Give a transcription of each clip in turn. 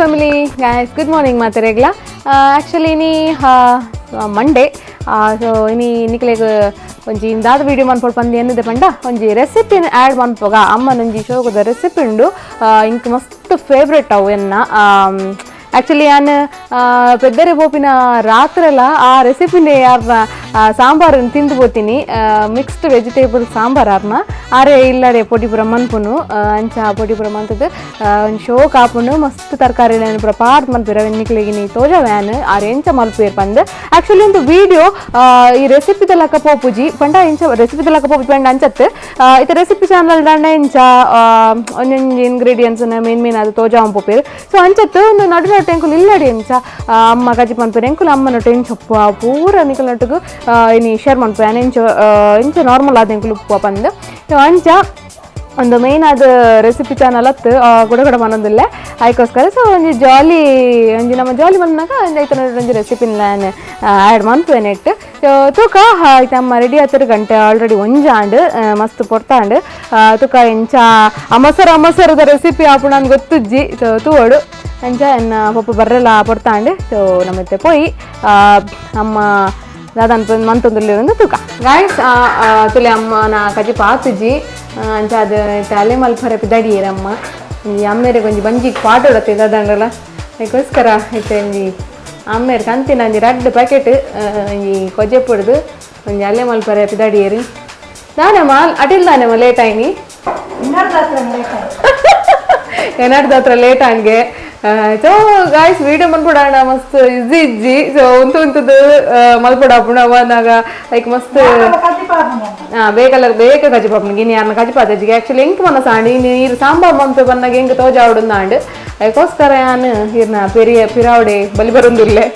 Family guys, good morning ಮಾತಾರೇಗ್ಲ. Actually ಇನಿ Monday, so ಇನಿ ನಿಕ್ಲೆಗ್ ಒಂಜಿ ಇಂದಾದ ವೀಡಿಯೋ ಮನ್ಪೊಡು ಪಂದ್ ಎನ್ನಿದೆ ಪಂಡ ಒಂಜಿ ರೆಸಿಪಿನ್ ಆ್ಯಡ್ ಮನ್ಪೊಗ. ಅಮ್ಮನೊಂಜಿ ಶೋಕದ ರೆಸಿಪಿ ಉಂಡು, ಇಂಕ್ ಮಸ್ತ್ ಫೇವ್ರೆಟ್ ಅವು ಎನ್ನ. ಆ್ಯಕ್ಚುಲಿ ಯಾನ್ ಪೆದ್ದರೆ ಪೋಪಿನ ರಾತ್ರೆಲ ಆ ರೆಸಿಪಿನೇ ಯಾರ್ನ ಸಾಂಬಾರನ್ನು ತಿಂದು ಪೋತೀನಿ. ಮಿಕ್ಸ್ಡ್ ವೆಜಿಟೇಬಲ್ ಸಾಂಬಾರ್ ಆರ್ನ ಆರೆ ಇಲ್ಲಡೆ ಪೊಡಿಪುರ ಮನ್ಪುನು. ಅಂಚ ಪೊಡಿಪುರ ಮಂತದ್ದು ಒಂಜಿ ಶೋಕ್ ಆಪುಂಡು. ಮಸ್ತ್ ತರಕಾರಿ ಪೂರ ಪಾರ್ದ್ ಮನ್ಪಿರ ನಿಕ್ಲೆಗ್ ನೀ ತೋಜವ್ಯಾನ್ ಆರ್ ಎಂಚ ಮಲ್ಪುವೆರ್ ಪಂದ್. ಆ್ಯಕ್ಚುಲಿ ಒಂದು ವೀಡಿಯೋ ಈ ರೆಸಿಪಿದ ಲಕ್ಕ ಪೋಪುಜಿ ಪಂಡ ಇಂಚ ರೆಸಿಪಿದ ಲಕ್ಕ ಪೋಪುಜಿ ಪಂಡ ಅಂಚತ್ ಇತ್ತೆ ರೆಸಿಪಿ ಚಾನಲ್ ದಾಂಡ ಇಂಚ ಒಂಜೊಂಜಿ ingredients main main ಅದು ತೋಜಾವಂ ಪೋಪೆರ್. ಸೊ ಅಂಚತ್ ಒಂದು ನಡು ನಡು ಎಂಕುಲು ಇಲ್ಲಡಿ ಎಂಚ ಅಮ್ಮ ಕಜಿ ಪನ್ಪೆರ್ ಎಂಕುಲು ಅಮ್ಮನ ಎಂಚ ಪೂರ ನಿಕುಲ್ ನಟ್ಟುಗು ಇನಿ ಶೇರ್ ಮನ್ಪೆ ಎಂಚ ಎಂಚ ನಾರ್ಮಲ್ ಆದ ಎಂಕುಲು ಉಪ್ಪು ಪಂದ್. ಸೊ ಅಂಚ ಒಂದು ಮೇನ್ ಆದ ರೆಸಿಪಿ ಚಾನಲ್ ಅತ್ತು ಗುಡ ಗುಡ ಮನೊಂದಿಲ್ಲ ಅದಕ್ಕೋಸ್ಕರ. ಸೊ ಒಂಜಿ ಜಾಲಿ ಒಂಜಿ ನಮ್ಮ ಜಾಲಿ ಬಂದಾಗ ಒಂಜಿ ಐತ ಒಂಜಿ ರೆಸಿಪಿನ ಆ್ಯಡ್ ಮನ್ಪುವೆ ನೆಟ್. ಸೊ ತೂಕ ಐತ ಅಮ್ಮ ರೆಡಿ ಆತರು, ಗಂಟೆ ಆಲ್ರೆಡಿ ಒಂಜಾಂಡ್, ಮಸ್ತ್ ಪೊರ್ತಾಂಡ್. ತೂಕ ಎಂಚ ಅಮಸರ ಅಮಸರದ ರೆಸಿಪಿ ಆಪುಂಡು ನನ್ಗೆ ಗೊತ್ತುಜ್ಜಿ. ಸೊ ತೂವಡು ಅಂಚ ಎನ್ನ ಪಪ್ಪ ಬರ್ರೆಲ್ಲ ಪೊರ್ತಾಂಡ್. ಸೊ ನಮ್ಮತ್ತೆ ಪೋಯಿ ಅಮ್ಮ ದಾದ ಮಂತೊಂದುಲ್ಲೆರ್ ತೂಕ ಗಾಯ್ಸ್. ತುಲೆ ಅಮ್ಮನ ಕಜಿ ಪಾತುಜಿ ಅಂಚ ಅದು ಅಲೆ ಮಲ್ಪರೆ ಪಿದಡಿಯೇರಮ್ಮ. ಈ ಅಮ್ಮೇರಿಗೆ ಒಂಜಿ ಬಂಜಿಗೆ ಪಾಟ್ ಇಡತ್ತೆ ದಾದಂಡಲ, ಅದಕ್ಕೋಸ್ಕರ ಇತ್ತೆ ಒಂಜಿ ಅಮ್ಮೇರ್ ಕಂತಿನ ಒಂಜಿ ರಡ್ಡ್ ಪ್ಯಾಕೆಟ್ ಒಂಜಿ ಕೊಜೆ ಪೊಡ್ದು ಒಂಜಿ ಅಲೆ ಮಲ್ಪರೆ ಪಿದಡಿಯೇರು. ದಾನಮ್ಮ ಅಟಿಲ್ ದಾನಮ್ಮ ಲೇಟ್ ಆಯ್ನಿ ಏನಾಡ್ದ ಹತ್ರ ಲೇಟ್ ಆಂಡ್ಗೆ. So guys video ಮನ್ಪುಡಾಂಡ ಮಸ್ತ್ ಇಜ್ಜಿ ಇಜ್ಜಿ. ಸೊ ಉಂತು ಉಂತುದು ಮಲ್ಪುಡಾಪುಂಡು ಅವನಾಗ ಲೈಕ್ ಮಸ್ತ್ ಬೇಕಲ್ಲ ಬೇಕ ಕಜಿ ಪಾಪುಂಡು ಗಿನಿ ಯಾರನ್ನ ಕಜಿ ಪಾತಜ್ಜಿಗೆ. ಆ್ಯಕ್ಚುಲಿ ಎಂಕ್ ಮನ ಸಾಂಡ್ ಇನ್ನು ಈರು ಸಾಂಬಾರ್ ಮಂಪೆ ಬನ್ನಾಗ ಎಂಕ್ ತೋಜಾವಡುಂದಾಂಡ್. ಅದಕ್ಕೋಸ್ಕರ ಯಾನ್ ಇರ್ನ ಪೆರಿಯ ಪಿರಾವಡೆ ಬಲಿ ಬರೊಂದುಲ್ಲೆ.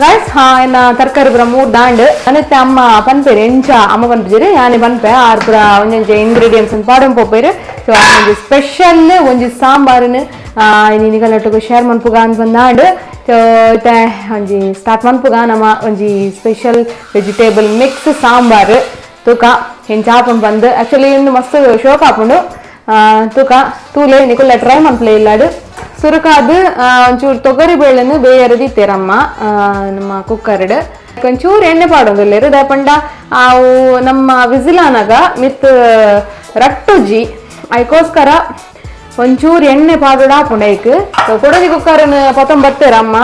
ಗಾಯ್ಸ್ ಹಾ ಎನ್ನ ತರಕಾರಿ ಪೂರ ಮೂರು ದಾಂಡ್ ಅನತ್ತೆ ಅಮ್ಮ ಪನ್ಪೇರು ಎಂಚ ಅಮ್ಮ ಪನ್ಪಿಜೇರು ಯಾನೆ ಪನ್ಪೆ ಆರ್ ಪೂರ ಒಂಜೊಂಜಿ ಇಂಗ್ರೀಡಿಯೆಂಟ್ಸ್ ಪಾಡೊಂದು ಪೋಪೇರು. ಸೊ ಒಂಜಿ ಸ್ಪೆಷಲ್ ಒಂಜಿ ಸಾಂಬಾರ್ನ್ ನಿಗಲೊಟ್ಟುಗು ಶೇರ್ ಮನ್ಪುಗ ಅಂತ ಬಂದಾಂಡ್. ಸೊ ಇತ್ತೆ ಒಂಜಿ ಸ್ಟಾರ್ಟ್ ಮನ್ಪುಗ ನಮ್ಮ ಒಂಜಿ special vegetable mix sambar. ತೂಕ ಎಂಚ ಆಪುಂಡು ಬಂದು. ಆಕ್ಚುಲಿ ಇಂದು ಮಸ್ತ್ ಶೋಕ್ ಆಪುಂಡು. ತೂಕ ತೂಲೆ ನಿಕುಲ್ಲ ಟ್ರೈ ಮನ್ಪುಲೆ ಇಲ್ಲಾಡು. ಸುರುಕಾದ್ ಒಂಚೂರು ತೊಗರಿ ಬೇಳೆನು ಬೇಯರದಿತ್ತೇರಮ್ಮ ನಮ್ಮ ಕುಕ್ಕರ್ಡ್. ಒಂಚೂರು ಎಣ್ಣೆ ಪಾಡೊಂದುಲ್ಲೆರ್ ದಾಯೆ ಪಂಡ ಅವು ನಮ್ಮ ವಿಸಿಲಾನಗ ಮಿತ್ ರಟ್ಟುಜಿ, ಅದಕ್ಕೋಸ್ಕರ ಒಂಚೂರು ಎಣ್ಣೆ ಪಾಡೋಡ ಆಪುಂಡು ಐಕ್. ಕೊಡದಿ ಕುಕ್ಕರ್ನ ಪತ್ತೊಂಬತ್ತೇರಮ್ಮ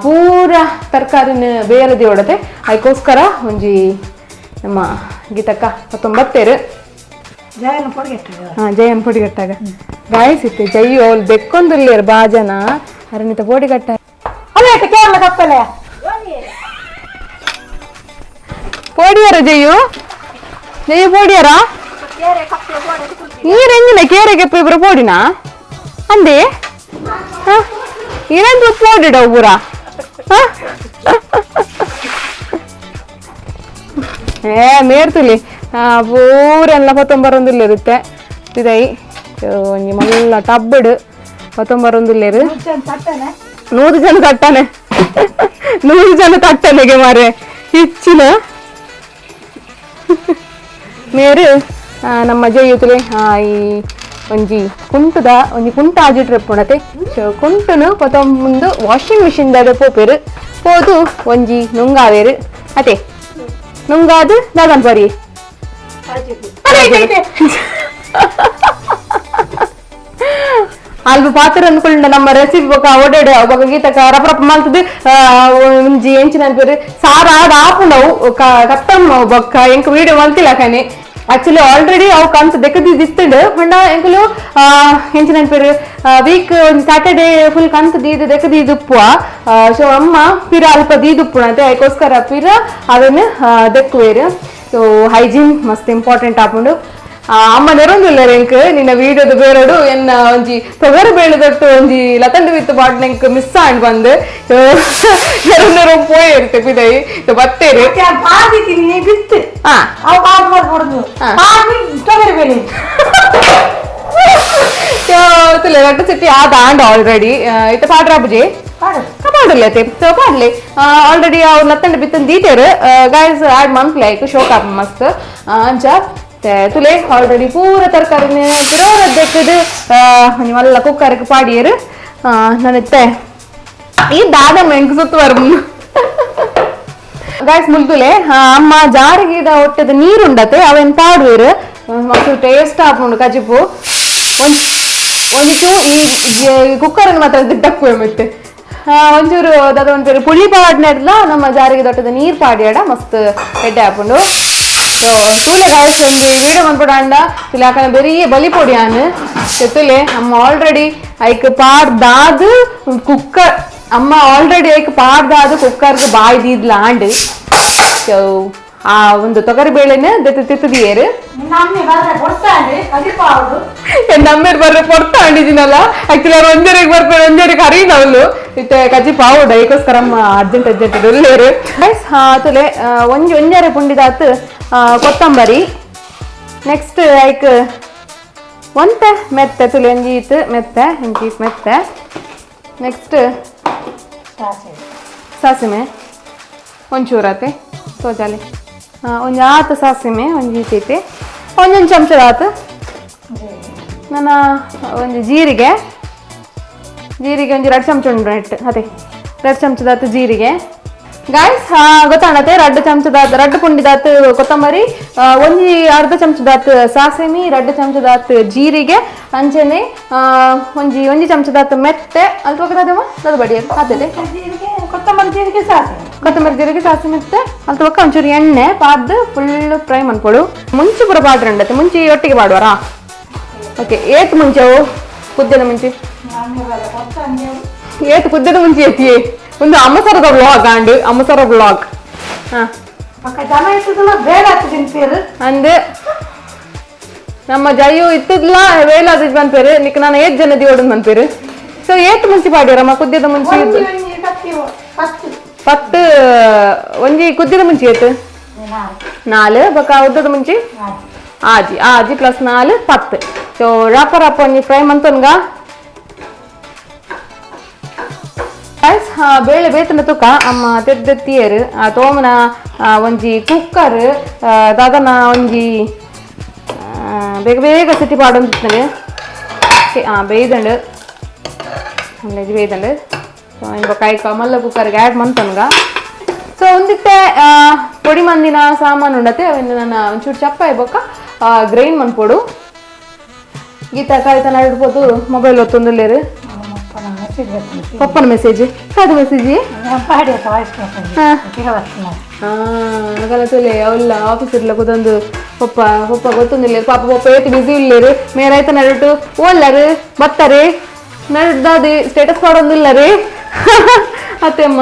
ಪೂರ ತರಕಾರಿನ ಬೇಯರದಿ ಹೊಡತೆ. ಅದಕ್ಕೋಸ್ಕರ ಒಂಜಿ ನಮ್ಮ ಗೀತಕ್ಕ ಪತ್ತೊಂಬತ್ತೇರು. ಹಾಂ ಜಯನ್ ಪೊಡಿಗಟ್ಟಾಗ ಗಾಯಸಿತ್ತೆ ಜೈ ಅವ್ಲು ಬೆಕ್ಕೊಂದುಲ್ಲೇರು ಬಾಜನ ಅರಣಿತ ಪೊಡಿಗಟ್ಟ. ಕೇರಳ ಕಪ್ಪಲೆ ಪೋಡಿಯಾರ ಜಯ್ಯು ಜಯ್ಯು ಪೋಡಿಯಾರ ನೀರೆಂಜಿನ ಕೇರೆ ಕೆಪ್ಪು ಇಬ್ರು ಪೋಡಿನಾ ಅಂದೆ ಇರಂದು ಪೋಡಿಡವು ಪೂರ. ಏ ಮೇರ್ತುಲಿ ಪೂರೆಲ್ಲ ಪತ್ತೊಂಬರೊಂದುಲ್ಲೆರುತ್ತೆ ಇದೈ ಒಂಜಿ ಮಲ್ಲ ಟಬ್ಬಡ್ ಪತ್ತೊಂಬರೊಂದುಲ್ಲೆರು. 100 ಜನ ತಟ್ಟನೆ 100 ಜನ ತಟ್ಟನೆಗೆ ಮಾರೆ ಹೆಚ್ಚಿನ ಮೇರು. ನಮ್ಮ ಜಯ್ಯುತುಲೆ ಈ ಒಂಜಿ ಕುಂಟುದ ಒಂಜಿ ಕುಂಟ ಆಜಿಟ್ರೆ ಪುಣತೆ. ಸೊ ಕುಂಟುನು ಪತ್ತೊಂಬುಂದು ವಾಷಿಂಗ್ ಮಿಷಿನ್ ದಾದ ಪೋಪೇರು ಪೋದು ಒಂಜಿ ನುಂಗಾವೇರು ಅತೆ ನುಂಗಾದು ದಾದನ್ ಪರಿ ಅಲ್ಪ ಪಾತ್ರ ಅಂದ್ಕೊಂಡ ನಮ್ಮ ರೆಸಿಪಿ ಬೊಕ ಓಡಾಡ ಬೊಕ ಗೀತಕ ರಪ ರಪ ಮಲ್ತದು ಒಂಜಿ ಎಂಚಿನ ಅನ್ಪೇರು ಸಾರ ಆದ್ ಆಪುಂಡವು ಕತ್ತಮ್ಮ ಬೊಕ್ಕ ಎಂಕ್ ವೀಡಿಯೋ ಮಲ್ತಿಲ್ಲ ಕಣೆ. Actually already ಅವು ಕಂತು ದೆಕ್ಕದಿತ್ತಿಂಡು ಪಂಡ ಎಂಕುಲು ಎಂಚಿನ ಪೇರು ವೀಕ್ ಒಂಜಿ ಸ್ಯಾಟರ್ಡೆ ಫುಲ್ ಕಂತು ದೀದು ದೆಕ್ಕದಿದುಪ್ಪುವ. ಸೊ ಅಮ್ಮ ಪಿರ ಅಲ್ಪ ದೀದುಪ್ಪುಣತೆ, ಅದಕ್ಕೋಸ್ಕರ ಪಿರ ಅದನ್ನು ದೆಕ್ಕುವೇರು. ಸೊ ಹೈಜೀನ್ ಮಸ್ತ್ ಇಂಪಾರ್ಟೆಂಟ್ ಆಪುಂಡು. ಅಮ್ಮ ನೆರೊಂದುಲ್ಲೆರ್ ಎಂಕ್ ನಿನ್ನ ವೀಡಿಯೋದ ಬೇರಡು ಎನ್ನ ಒಂಜಿ ತೊಗರಿ ಬೇಳೆದಟ್ಟು ಒಂಜಿ ಲತಂಡು ವಿತ್ ಬಾಟ್ನ ಎಂಕ್ ಮಿಸ್ ಆಂಡ್ ಬಂದು. ಸೊ ನೆರೊಂದೆರೊ ಪೋಯೆರ್ ಪಿದೈ ಬತ್ತೇರು. ಪಾದಿತೀನಿ ಬಿತ್ತು. ಅವು ಪಾಡ್ ಮಾಡ್ಕೊಡುದು. ಪಾಡಿ ತೊಗರಿ ಬೇಳೆ. ಸೊ ತುಲೆ ರಡ್ಡು ಸಿಟಿ ಆದ ಆಂಡ್ ಆಲ್ರೆಡಿ ಇತ್ತ ಪಾಡ್ರಾಬುಜಿ ಪಾಡು. ಪಾಡಲೆ ಸೊ ಪಾಡ್ಲೆ. ಆಲ್ರೆಡಿ ಅವು ಲತ್ತಂಡ ಬಿತ್ತನ್ ದೀತೇರು guys add monthly ಐಕ್ ಶೋಕ್ ಆಪ ಮಸ್ತ್ ಅಂಚ. ತುಲೆ ಆಲ್ರೆಡಿ ಪೂರ ತರಕಾರಿನ ಪಿರೋರ ದೆಕ್ಕದು ಒಂಜಿ ಮಲ್ಲ ಕುಕ್ಕರ್ಗ್ ಪಾಡಿಯೆರ್. ನನಿತ್ತೆ ಈ ದಾದಮ್ಮ ಎಂಕ್ ಸುತ್ತುವರ್ ಗಾಯ್ಸ್. ಮುಲ್ದುಲೆ ಅಮ್ಮ ಜಾರಿಗಿದ ಒಟ್ಟದ ನೀರುಂಡತೆ ಅವೇನ್ ಪಾಡುವೆರ್. ಮಸ್ತ್ ಟೇಸ್ಟ್ ಆಪುಂಡು ಕಜಿಪು. ಒಂಜಿ ಒಂಜಿ ಈ ಕುಕ್ಕರ್ ಮಾತ್ರ ದಿಡ್ಡಕ್ಕುವೆ ಮೆತ್ತೆ. ಒಂಚೂರು ದಾದ ಒಂಚೂರು ಪುಳಿ ಪಾಡ್ನೆಡ್ಲ ನಮ್ಮ ಜಾರಿಗೆ ದೊಡ್ಡದ ನೀರ್ ಪಾಡ್ಯಾಡ ಮಸ್ತ್ ಎಡ್ಡೆ ಆಪುಂಡು. ಸೊ ತೂಲೆ ಗಾಯ್ಸ್, ಒಂಜಿ ವೀಡಿಯೋ ಮನ್ಪುಡಾಂಡ ತುಲೆ ಆಕನ ಬೆರಿಯೇ ಬಲಿ ಪೊಡಿ ಆನ್ ತುಲೆ. ಅಮ್ಮ ಆಲ್ರೆಡಿ ಐಕ್ ಪಾಡ್ದಾದ್ ಕುಕ್ಕರ್, ಅಮ್ಮ ಆಲ್ರೆಡಿ ಐಕ್ ಪಾಡ್ದಾದ್ ಕುಕ್ಕರ್ಗ್ ಬಾಯ್ ದೀದ್ಲ ಆಂಡ್. ಸೊ ಆ ಒಂದು ತೊಗರಿ ಬೇಳೆನ ದೆತ್ತು ತಿತ್ತದಿಯೇರು. ನಿನ್ನ ಅಮ್ಮೆ ಬರ್ರೆ ಕೊಡ್ತಾನೆ ಕದಿಪಾವುದು. ನಮ್ಮೇರ್ ಬರ್ರೆ ಪೊರ್ತ ಅಂಡಿದ್ದೀನಲ್ಲ. ಆಕ್ಚುಲಿ ಅವ್ರು ಒಂಜರಿಗೆ ಬರ್ತಾರೆ, ಒಂಜರಿಗೆ ಹರಿನವಳು ಇತ್ತೆ ಕಜ್ಜಿ ಪಾವುಡ. ಐಕೋಸ್ಕರ ಅಮ್ಮ ಅರ್ಜೆಂಟ್ ಅರ್ಜೆಂಟ್ ಉಲ್ಲೇರು. ತುಲೆ ಒಂಜಿ ಒಂಜರೆ ಪುಂಡಿದಾತ್ ಕೊತ್ತಂಬರಿ. ನೆಕ್ಸ್ಟ್ ಐಕ್ ಒಂತೆ ಮೆತ್ತೆ ತುಲೆ, ಒಂಜಿ ಈತ್ ಮೆತ್ತೆ, ಒಂಜಿ ಈತ್ ಮೆತ್ತೆ. ನೆಕ್ಸ್ಟ್ ಸಾಸಿವೆ. ಸಾಸಿಮೆ ಒಂಚೂರು ಆತೆ ತೋಜಾಲೆ. ಒಂಜಿ ಆತು ಸಾಸಿಮೆ ಒಂಜಿ ಈತೈತೆ, ಒಂದೊಂದು ಚಮಚದ ಆತು. ನನ್ನ ಒಂಜಿ ಜೀರಿಗೆ, ಜೀರಿಗೆ ಒಂಜಿ 2 ಚಮಚ ಉಂಟು ನೆಟ್ ಅದೇ 2 ಚಮಚದಾತು ಜೀರಿಗೆ. ಗಾಯ್ಸ್ ಗೊತ್ತಾಣತೆ, 2 ಚಮಚದಾತ್ 2 ಪುಂಡಿದಾತ್ ಕೊತ್ತಂಬರಿ, ಒಂಜಿ ಅರ್ಧ ಚಮಚದಾತ್ ಸಾಸಿಮೆ, 2 ಚಮಚದಾತ್ ಜೀರಿಗೆ, ಅಂಚನೆ ಒಂಜಿ ಒಂಜಿ ಚಮಚದಾತ್ ಮೆತ್ತೆ. ಅಲ್ಪ ಹೋಗದಮ್ಮ ಅದು ಬಡಿ ಆತದೆ. ಜೀರಿಗೆ, ಕೊತ್ತಂಬರಿ, ಜೀರಿಗೆ, ಸಾಸಿವೆ. ಕೊತ್ತಂಬರಿ, ಜೀರಿಗೆ, ಸಾಸಿವೆ, ಮೆತ್ತೆ. ಅಲ್ಪ ಬೊಕ್ಕ ಒಂಚೂರು ಎಣ್ಣೆ ಪಾದ್ದು ಫುಲ್ ಫ್ರೈ ಮನ್ಪೊಡು. ಮುಂಚೆ ಪೂರ ಪಾಡ್ರಂಡತೆ ಮುಂಚೆ ಒಟ್ಟಿಗೆ ಪಾಡುವರಾ? ಓಕೆ, ಏತ್ ಮುಂಚೆ ಅವು ಕುದ್ದೆದ ಮುಂಚೆ? ಅಮ್ಮೆ ಬರ್ರೆ ಕೊಡ್ತಾನೆ. ಏತ್ ಕುದ್ದೆದ ಮುಂಚೆ ಏತಿಯೇ? ಒಂದು ಅಮ್ಮಸರದ ಬ್ಲಾಗ್ ಆಂಡ್ ಅಮ್ಮಸರ ಬ್ಲಾಗ್. ಹಾ. ಪಕ್ಕ ಜನ ಇರ್ತದಲ್ಲ ಬೇಡ ಆಗ್ತದೆ ತಿನ್ಪೇರು. ಅಂದ್ ನಮ್ಮ ಜಯು ಇತ್ತದ್ಲಾ ವೇಲಾದ ಬಂದ್ಪೇರು ನಿಕ್ ನಾನು ಏತ್ ಜನ ದಿಯೋಡು ಬಂದ್ಪೇರು. ಸೊ ಏತ್ ಮುಂಚೆ ಪಾಡ್ಯಾರಮ್ಮ ಕುದ್ಯದ ಮುಂಚೆ? ಒಂಜಿ ಒಂಜಿ ಕತ್ತಿ ಪತ್ತು. ಪತ್ತು. ಒಂಜಿ ಕುದ್ಯದ ಮುಂಚೆ ಏತ್? ನಾಲ್ಕು. ನಾಲ್. ಬೊಕ್ಕ ಉದ್ದದ ಮುಂಚೆ? ನಾಲ್ಕು. ಆಜಿ. ಆಜಿ ಪ್ಲಸ್ ನಾಲ್ 10. ಸೊ ರಪ ರಪ ಒಂಜಿ ಫ್ರೈ ಮಂತೊನ್ಗ. ಬೇಳೆ ಬೇತನ ತುಕ ಅಮ್ಮ ತೆದ್ದ ತೀಯರ್ ಆ ತೋಮನ ಒಂಜಿ ಕುಕ್ಕರ್ ದಾದನ ಒಂಜಿ ಬೇಗ ಬೇಗ ಸಿಟಿ ಪಾಡೊಂದಿತ್ತನೆ. ಬೇಯ್ದಂಡು ಅಂದಾಜು ಬೇಯ್ದಂಡು. ಸೊ ಇಂಬ ಕಾಯ್ಕ ಮಲ್ಲ ಕುಕ್ಕರ್ಗೆ ಆ್ಯಡ್ ಮಂತೊನ್ಗ. ಸೊ ಒಂದಿತ್ತೆ ಪೊಡಿ ಮಂದಿನ ಸಾಮಾನು ಉಂಡತೆ ಅವೆನ್ ನನ್ನ ಒಂಚೂರು ಚಪ್ಪ ಬೊಕ್ಕ ಗ್ರೈಂಡ್ ಮನ್ಪೊಡು. ಗೀತಾ ಕಾಯ್ತ ನಡ್ಬೋದು ಮೊಬೈಲ್ ಒತ್ತೊಂದುಲ್ಲೇರು. ಪಪ್ಪನ ಮೆಸೇಜ್ ಬರ್ತದೆ. ಪಪ್ಪನ ಮೆಸೇಜ್ ಕಾದು ಮೆಸೇಜ್. ಪಾಡಿ ವಾಯ್ಸ್ ಮೆಸೇಜ್ ಬರ್ತದೆ. ಅಗಲ ತುಲೆ ಅವಲ್ಲ ಆಫೀಸ್ ಇರ್ಲ ಕುದೊಂದು ಪಪ್ಪ ಪಪ್ಪ ಗೊತ್ತೊಂದಿಲ್ಲ ಪಾಪ. ಪಪ್ಪ ಏತ್ ಬಿಸಿ ಇಲ್ಲೇರು ಮೇರಾಯ್ತ ನಡುಟು ಓಲ್ಲರು ಬತ್ತಾರೆ ನಡುದಾದಿ ಸ್ಟೇಟಸ್ ಪಾಡೊಂದಿಲ್ಲ ರೀ ಅತ್ತೆಮ್ಮ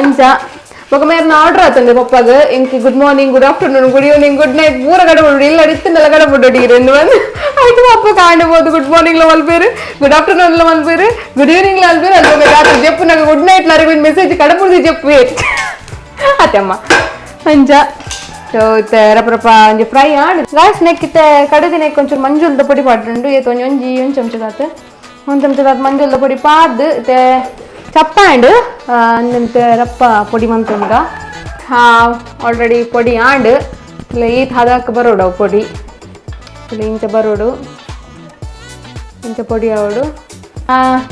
ಅಂಚ. ಬೊಕ ಮೇರ್ನ ಆರ್ಡರ್ ಆತಂದೆ ಪಪ್ಪಾಗ ಇಂಕ್ good morning, good afternoon, good evening, good night ಪೂರ ಗಡಬುಡು ಇಲ್ಲ ಇತ್ತಿನೆಲ್ಲ ಗಡಬುಡು ಎಂದು ಬಂದು ಆಯ್ತು. ಪಪ್ಪ ಕಾಣಬಹುದು ಗುಡ್ ಮಾರ್ನಿಂಗ್ ಲ ಮಲ್ಪೇರು, ಗುಡ್ ಆಫ್ಟರ್ನೂನ್ ಲ ಮಲ್ಪೇರು, ಗುಡ್ ಈವ್ನಿಂಗ್ ಲ ಮಲ್ಪೇರು. ಅಲ್ಲಿ ರಾತ್ರಿ ಜಪ್ಪು ನಂಗೆ ಗುಡ್ ನೈಟ್ ಲಾರಿಗೆ ಒಂದು ಮೆಸೇಜ್ ಕಡಬುಡ್ದು ಜಪ್ಪು ಅತ್ತಮ್ಮ ಅಂಚ. ಸೊ ಇತ್ತೆ ರಪ ರಪ ಒಂಜಿ fry and guys neck ಇತ್ತೆ ಕಡೆದಿ ನೆಕ್ ಒಂಚೂರು ಮಂಜುಲ್ದ ಪೊಡಿ ಪಾಡ್ರುಂಡು. ಏತ್ ಒಂಜಿ ಒಂಜಿ ಒಂಜಿ ಚಮಚದಾತ್, ಒಂದು ಚಮಚದಾತ್ ಮಂಜುಲ್ದ ಪೊಡಿ ಪಾದ್ ಇತ್ತೆ ಚಪ್ಪ ಆಂಡ್ ಅಂದಂತೆ ರಪ್ಪ ಪೊಡಿ ಮಂತುಂಡ. ಆಲ್ರೆಡಿ ಪೊಡಿ ಆಂಡ್ ಇಲ್ಲ. ಈತ್ ಹದಕ್ಕೆ ಬರೋಡು ಅವು ಪೊಡಿ ಇಲ್ಲ ಇಂಚ ಬರೋಡು, ಇಂಚ ಪೊಡಿ ಆವಡು.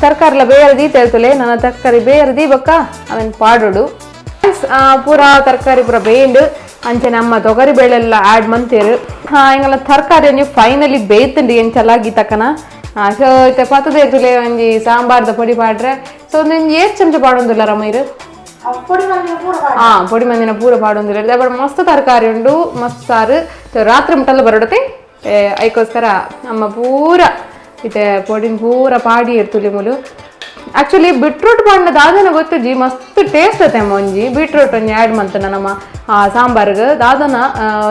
ತರಕಾರಿಲ ಬೇರೆ ದೀತ ಹೇಳ್ತಲೆ ನನ್ನ ತರಕಾರಿ ಬೇರೆ ದೀಬಕ್ಕ ಅವನ್ ಪಾಡೋಡು. ಪೂರ ತರಕಾರಿ ಪೂರ ಬೇಂಡ್ ಅಂಚೆ ನಮ್ಮ ತೊಗರಿ ಬೇಳೆಲ್ಲ ಆ್ಯಡ್ ಮಂತೇರು. ಹಿಂಗೆಲ್ಲ ತರಕಾರಿ ಒಂಜಿ ಫೈನಲಿ ಬೇಯ್ತುಂಡು ಎಂಚಲಾಗಿ ತಕನ. ಸೊ ಇತ್ತೆ ಪತ್ತದ ಇರ್ತಲೆ ಒಂಜಿ ಸಾಂಬಾರ್ದ ಪೊಡಿ ಪಾಡ್ರೆ. ಸೊ ಒಂದೊಂದು ಏತ್ ಚಮಚ ಪಾಡೊಂದುಲ್ಲ ರಮೈರು? ಪೊಡಿ ಮಂದಿನ ಪೂರ ಪಾಡೊಂದಿಲ್ಲ ಬಟ್ ಮಸ್ತ್ ತರಕಾರಿ ಉಂಡು ಮಸ್ತ್ ಸಾರು. ರಾತ್ರಿ ಮುಟ್ಟಲ್ಲ ಬರಡತೆ ಐಕೋಸ್ಕರ ನಮ್ಮ ಪೂರ ಇತ್ತೆ ಪೊಡಿನ ಪೂರ ಪಾಡಿ ಇರ್ತುಲಿ ಮುಲು. ಆಕ್ಚುಲಿ ಬೀಟ್ರೂಟ್ ಪಾಂಡ ದಾದನ ಗೊತ್ತುಜಿ, ಮಸ್ತ್ ಟೇಸ್ಟ್ ಅತ್ತೆ ಒಂಜಿ ಬೀಟ್ರೂಟ್ ಒಂಜಿ ಆ್ಯಡ್ ಮಂತನ ನಮ್ಮ ಸಾಂಬಾರ್ಗ್ ದಾದನ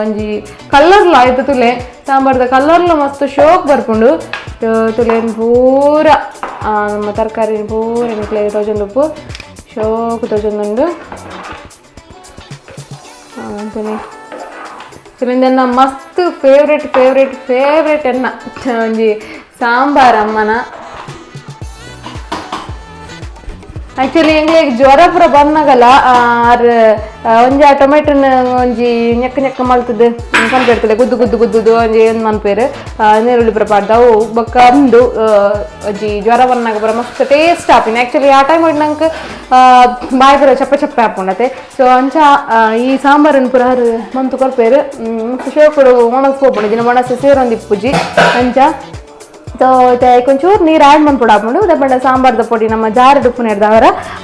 ಒಂಜಿ ಕಲರ್ಲ ಆಯ್ತು ತುಲೆ ಸಾಂಬಾರ್ದ ಕಲರ್ಲ ಮಸ್ತ್ ಶೋಕ್ ಬರ್ಪುಂಡು. ತುಲೆನ್ ಪೂರ ನಮ್ಮ ತರಕಾರಿ ಪೂರ ನಿಕ್ಲೆ ತೋಜೊಂದುಪ್ಪು ಶೋಕ್ ತೋಜೊಂದುಂಡು. ಅಂಚನೆ ತುಲೆಂದೆನ್ನ ಮಸ್ತ್ favourite favourite favourite ಎನ್ನ ಒಂಜಿ ಸಾಂಬಾರ್ ಅಮ್ಮನ. ಆಕ್ಚುಲಿ ಎಂಗ್ಲೆಗ್ ಜ್ವರ ಪೂರ ಬಂದಾಗಲ್ಲ ಆರ್ ಒಂಜಿ ಆ ಟೊಮೆಟೊನ ಒಂಜಿ ನೆಕ್ಕ ನೆಕ್ಕ ಮಲ್ತದ್ದು ಪನ್ಪೇರ್ತದೆ ಗುದ್ದು ಗುದ್ದು ಗುದ್ದುದು ಒಂಜಿ ಏನು ಮನ್ಪೇರು ನೀರುಳ್ಳಿ ಪೂರ ಪಾಡ್ದವು ಬೊಕ್ಕ ಉಂದು ಒಂಜಿ ಜ್ವರ ಬಂದಾಗ ಪೂರ ಮಸ್ತ್ ಟೇಸ್ಟ್ ಆಪಿನ. ಆಕ್ಚುಲಿ ಆ ಟೈಮ್ ನಂಗೆ ಬಾಯಿ ಪೂರ ಚಪ್ಪೆ ಚಪ್ಪೆ ಆಪುಂಡತೆ. ಸೊ ಅಂಚ ಈ ಸಾಂಬಾರನ್ನು ಪೂರ ಆರ್ ಮಂತು ಕೊರ್ಪೇರು ಮಸ್ತ್ ಶೋಕುಡು ಒಣಸ್ ಪೋಪುಂಡು ದಿನ ಒಣಸು ಸೇರೊಂದು ಇಪ್ಪುಜಿ ಅಂಚ. ಸೊ ಒಂಚೂರು ನೀರು ಆ್ಯಡ್ ಮನ್ಪುಡು ಆಪುಂಡು ದಪ್ಪಂಡ ಸಾಂಬಾರ್ದ ಪೊಡಿ ನಮ್ಮ ಜಾರು ಉಪ್ಪು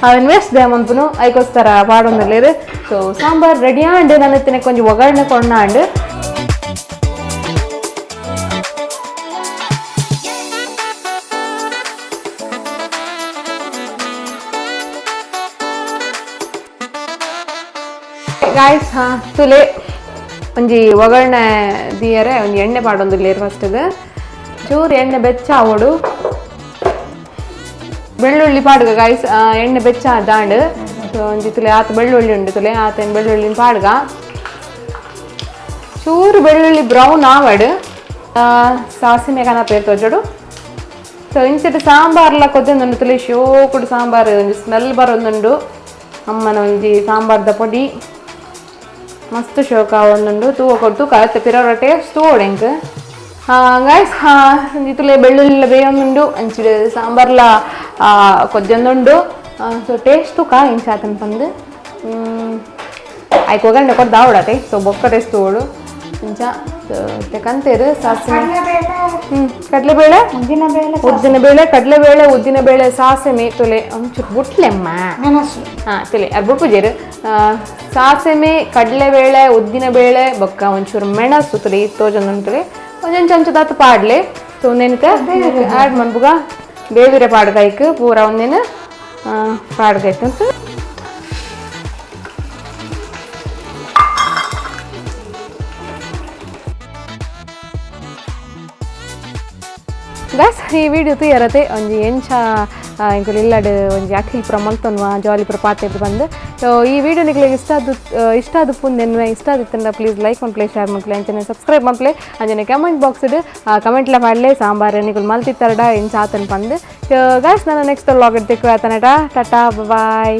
ಅವೆನ್ ವೇಸ್ಟ್ they ಮನ್ಪುನು ಐಕೋಸ್ಕರ ಪಾಡೊಂದುಲ್ಲೆರ್. ಸೊ ಸಾಂಬಾರ್ ರೆಡಿ ಆಂಡ್ ನನ ಇತ್ತಿನ ಕೊಂಚ ಒಗ್ಗರಣೆ ಕೊಣ್ಣಾಂಡ್. ಗಾಯ್ಸ್ ಹಾ ತುಲೆ ಒಂಜಿ ಒಗ್ಗರಣೆ ದಿಯರೆ ಒಂಜಿ ಎಣ್ಣೆ ಪಾಡೊಂದುಲ್ಲೆರ್ ಫಸ್ಟ್ಗ್. ಚೂರು ಎಣ್ಣೆ ಬೆಚ್ಚ ಆವೊಡು ಬೆಳ್ಳುಳ್ಳಿ ಪಾಡ್ಗ ಗಾಯ್ಸ್. ಎಣ್ಣೆ ಬೆಚ್ಚ ದಾಂಡ್. ಸೊ ಒಂಜಿ ತುಲೆ ಆತ ಬೆಳ್ಳುಳ್ಳಿ ಉಂಡು ತುಲೆ ಆತನ ಬೆಳ್ಳುಳ್ಳಿನ ಪಾಡ್ಗ. ಚೂರು ಬೆಳ್ಳುಳ್ಳಿ ಬ್ರೌನ್ ಆವಡ್ ಸಾಸಿಮೆ ಕನ ಪೇರ್ ತೋಜೋಡು. ಸೊ ಇಂಚಿಟ ಸಾಂಬಾರ್ಲ ಕೊದ್ದೊಂದುಂಡು ತುಲೆ ಶೋಕುಡು ಸಾಂಬಾರು ಒಂಜಿ ಸ್ಮೆಲ್ ಬರೊಂದುಂಡು. ಅಮ್ಮನ ಒಂಜಿ ಸಾಂಬಾರ್ದ ಪೊಡಿ ಮಸ್ತ್ ಶೋಕ ಆವೊಂದುಂಡು. ತೂವ ಕೊಡ್ತು ಕಳತೆ ಪಿರವರ ಟೇಸ್ಟ್ ತೂವೊಡು ಎಂಕ್. ಗಾಯ್ಸ್ ತುಲೆ ಬೆಳ್ಳುಳ್ಳಿ ಬೇಯೊಂದುಂಡು ಅಂಚಿಡ್ ಸಾಂಬಾರ್ಲ ಕೊಜ್ಜೊಂದುಂಡು. ಸೊ ಟೇಸ್ಟ್ ತೂಕ ಇಂಚ ಆತನ ಪಂದ್ ಐಕ್ ಒಗ್ಗರಣೆ ಕೊರ್ದು ಆವಡತೆ. ಸೊ ಬೊಕ್ಕ ಟೇಸ್ಟ್ ತೂವೊಡು ಇಂಚ ಕಂತೇರು ಸಾಸಿವೆ ಕಡಲೆಬೇಳೆ ಉದ್ದಿನಬೇಳೆ ಕಡಲೆಬೇಳೆ ಉದ್ದಿನಬೇಳೆ ಸಾಸಿವೆ ತುಲೆ ಒಂಚೂರು ಬುಟ್ಲೆಮ್ಮ ಹಾಂ ತುಲೆ ಅದು ಬುಡ್ಪುಜೇರು ಸಾಸಿವೆ ಕಡಲೆಬೇಳೆ ಉದ್ದಿನಬೇಳೆ ಬೊಕ್ಕ ಒಂಚೂರು ಮೆಣಸು ತುಲೆ ತೋಜೊಂದುಂಟುಲೆ ಒಂಜೊಂದು ಚಮಚ ದಾತ್ ಪಾಡ್ಲೆ. ಸೊ ಒಂದೇನಕ್ಕೆ ಆ್ಯಡ್ ಮನ್ಪುಗ ಬೇವಿರೆ ಪಾಡ್ಗೈಕ್ ಪೂರ ಒಂದೇನು ಪಾಡ್ಗೈತೆ ಅಂತ. ಗೈಸ್ ಈ ವಿಡಿಯೋ ತೂಯರತೆ ಒಂಜಿ ಎಂಚ ಎಂಕುಲು ಇಲ್ಲಡ್ ಒಂಜಿ ಅಖಿಲ್ ಪೂರ ಮಲ್ತೊನ್ವ ಜಾಲಿ ಪೂರ ಪಾತೆರ್ದ್ ಬಂದು. ಸೊ ಈ ವಿಡಿಯೋ ನಿಕ್ಲೆಗ್ ಇಷ್ಟ ಆದ್ ಇಷ್ಟ ಆದುಪ್ಪುಂದು ಎನ್ನುವೆ. ಇಷ್ಟ ಆದಿತ್ತಂಡ ಪ್ಲೀಸ್ ಲೈಕ್ ಮನ್ಪುಲೆ, ಶೇರ್ ಮನ್ಪುಲೆ, ಅಂಚನೆ ಸಬ್ಸ್ಕ್ರೈಬ್ ಮನ್ಪುಲೆ, ಅಂಚನೆ ಕಮೆಂಟ್ ಬಾಕ್ಸ್ ಕಮೆಂಟ್ಲ ಪಾಡ್ಲೆ ಸಾಂಬಾರ್ ನಿಕುಲು ಮಲ್ತಿತ್ತರಡ ಎಂಚ ಆತನ್ ಪಂದ್. ಸೊ ಗೈಸ್ ನಾನು ನೆಕ್ಸ್ಟ್ ವ್ಲಾಗ್ ತಿಕ್ಕುವೆ. ಆತನಟ ಟಾಟಾ ಬಾಯ್.